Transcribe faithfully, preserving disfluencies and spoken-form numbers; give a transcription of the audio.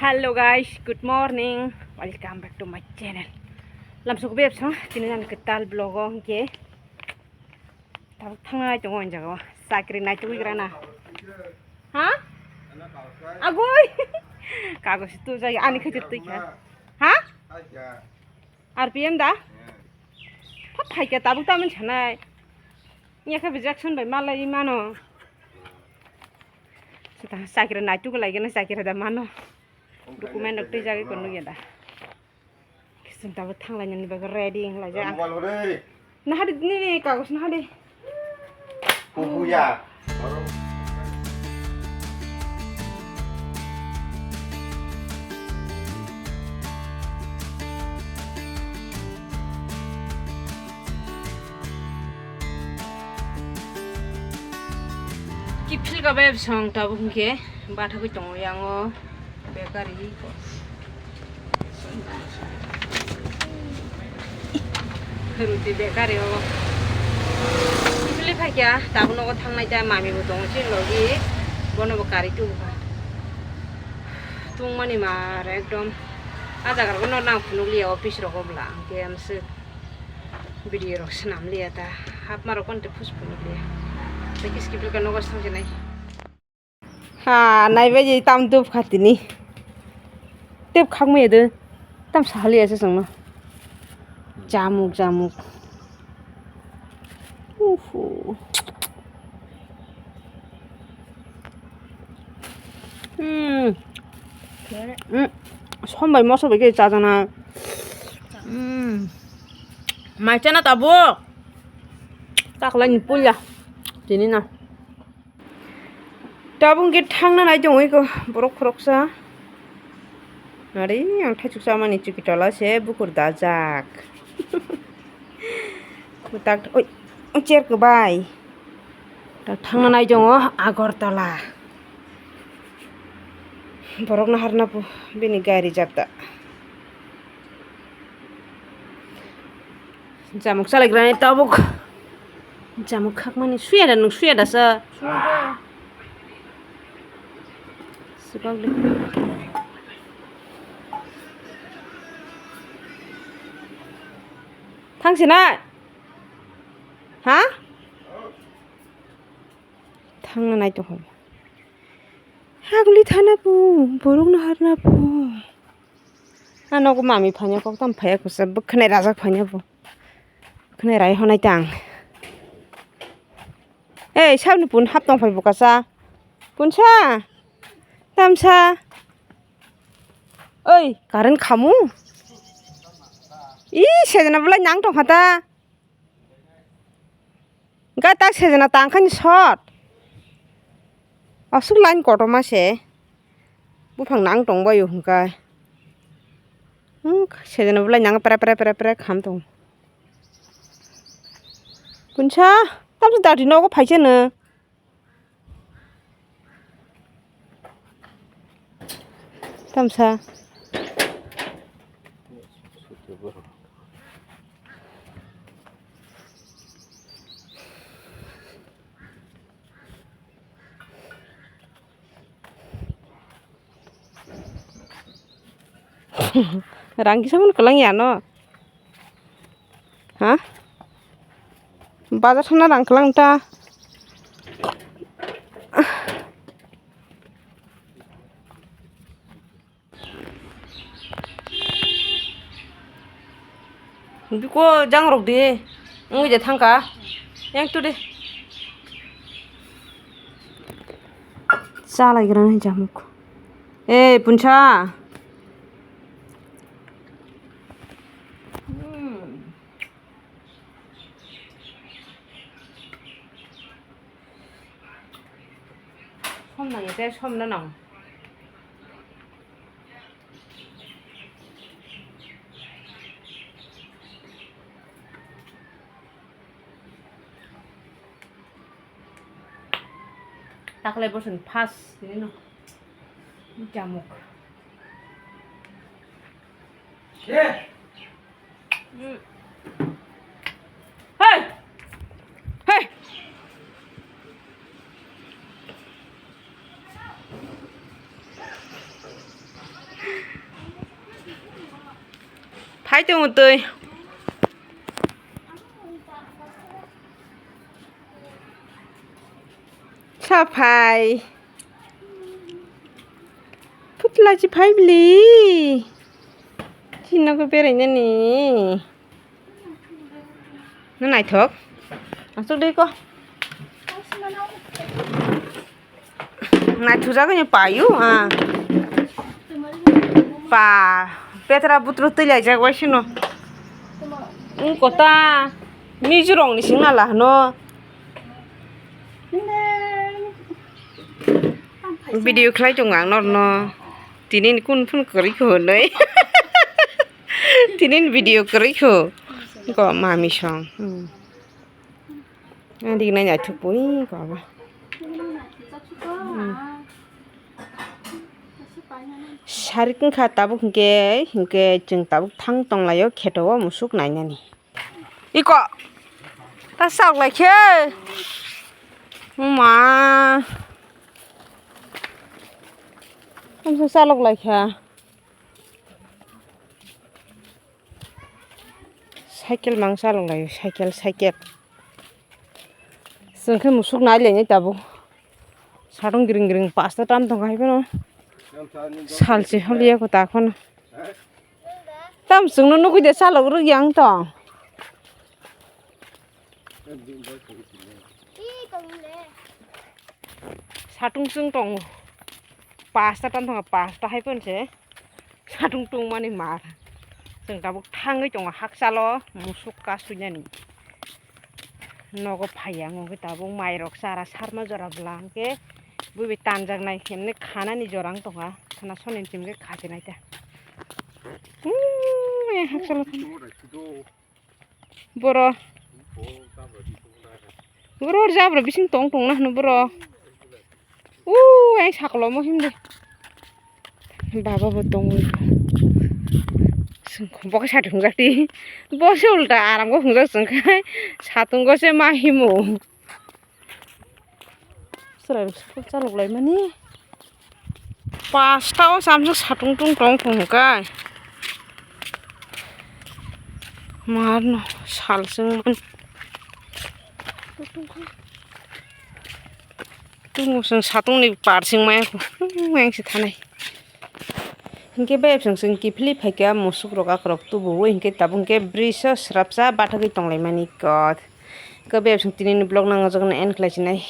Hello guys, good morning. Welcome back to my channel. Lamsok bebsong tini nang kwtal vlog o hwnkhe tabuk thangnai tongo o jaga o. Chakri naitugwi grana. Ha? Agoi. Kagos tu jai ani khaje twi kha. Ha? R P M da? Tha phaikha tabuk tamani sanai. Nya khe rejection bai malai mano. Sita chakri naituk lai gana chakri da mano. Document rok twi jagwi kono ya da. Kising tabuk thang lai nani bagwi ready wng lai ja. Mobile hore. Nahadi nini kagos nahadi. Kukuya. Kiphil ka bai song tabuk hwnkhe bathagwi tongo yango bakery. Ruti bakery o. Kiphilwi phaikha tabuk nogo thangnai ta mami bo tongo chini logi bono bo karwi tubukha. Tungmani mar ekdom a jaga rokno nang phunukliya office rogo bwla hwnkhe amswk. Video rok swnam liya ta. Hapma rok kono tei phus phunuk liya. Tei kiski pilka nogo song se nai. Ha, nai bai je tam tup kha tini. Tep khak mai de. Tam sahali ase songno. Jamuk, jamuk. Uhu. Hmm. Hmm. Som bai moso bai ke cha jana. Hmm. Mai chana tabuk. Taklai ni puya. Tini na. Tabuk ke thangna nai tong iko borok khoroksa. Ari ang thaichuk chamani chuki tola se bukur dajak. Butak oi chair kwbai. Tak thangna nai tongo Agartala. Borok naharna po bini gari jabda. Jamuk chalaigrani tabuk. Jamuk khakmani suya da nwng suya dasa. Sibak de. Thangsinai? Ha? Thangna nai tongkha. Hagli thana po, borok no harna po. Ano ko mami phanya kok tam phaya kusa bwkhanai rajak phanya po. Bwkhanai rai honai tang. Ei, sabni pun hap tong phai bukasa. Punsa. Tamsa. Oi, current khamu. Ih, sejana belai nang tong khata. Gata sejana tangkhani shot. Aswk line kotorma se. Buphang nang tong baio hwnkha. Hmm, sejana belai nang pre pre pre pre kham tong. Punsa, tamsa dati nogo phaisa no. Tamsa. Rang kisa mano kwlang ya no. Ha? Bazar thangna rang kwlang ta. Biko jang rok de. Wngwi de thangka. Yang tu de. Chalai gra nai jamuk. Eh, punsa. Som nang ite som na nang. Taklai boson fast tini no. Jamuk. Hey! Hey! Hai tongo twi. Sa phai. Putla chi phai bili. Chini nogo berainani. No naithok. Aswk dei ko. Naithujagwi paio, ah. Pa, petra butro twi laijak bai sino. Wng kota, mijurokni singna la hwno. Video khlai tongo ang norno. Tini ni kun phun kwrwi kho hwnwi. Tini ni video kwrwi kho. Ko mami song. Hmm. Ani nai nai thuk pui ko ba. Hmm. Sarik wngkha tabuk hinkhe, hinkhe chwng tabuk thang tonglaio kheto o musuk nainani. Iko. Ta sak lai khe. Uma. Ang sa salok lai kha. Cycle mang salok lai, cycle, cycle. Chwng khe musuk nai lai nai tabuk. Sadung gring gring pasta tam tong hai bono. Salchi holiya ko ta khono. Tam chwngno nugui de salok rwk yang tong. Satung chwng tongo. Pasta tam tongo, pasta hai phone se. Satung tongmani mar. Chwng tabuk thangwi tongo hakchalo musuk kasuinani. Nogo phaiya wngwi tabuk mairok chara sarma jora bwla hwnkhe bui bai tanjaknai himni khanani jora wng tongkha. Khana soni chimkhe khatinai ta. Umm, hakchalo thang. Boro. Boro jabra bising tong tong na hwno boro. Uuu, ang sakolomo himdi. Baba bo tongwi. Sengkho bo khe satung jak di. Bo se ulta aram go hungjak sengkhe. Satung go se ma himo. Chwrai rok school chalok lai mani. Pasta o chamsa satung tung tong phung kai. Mar no sal sung man. Tung sung satung ni par sing maya ko. Yang si thanai. Hinkhe bai sung sung kiphilwi phaikha musuk rok akhorok tubuwi hinkhe tabuk hinkhe bridge o srapsa bathagwi tonglaimani kok. Hinkhe bai sung tinini vlog nang o jagano end khlai sinai.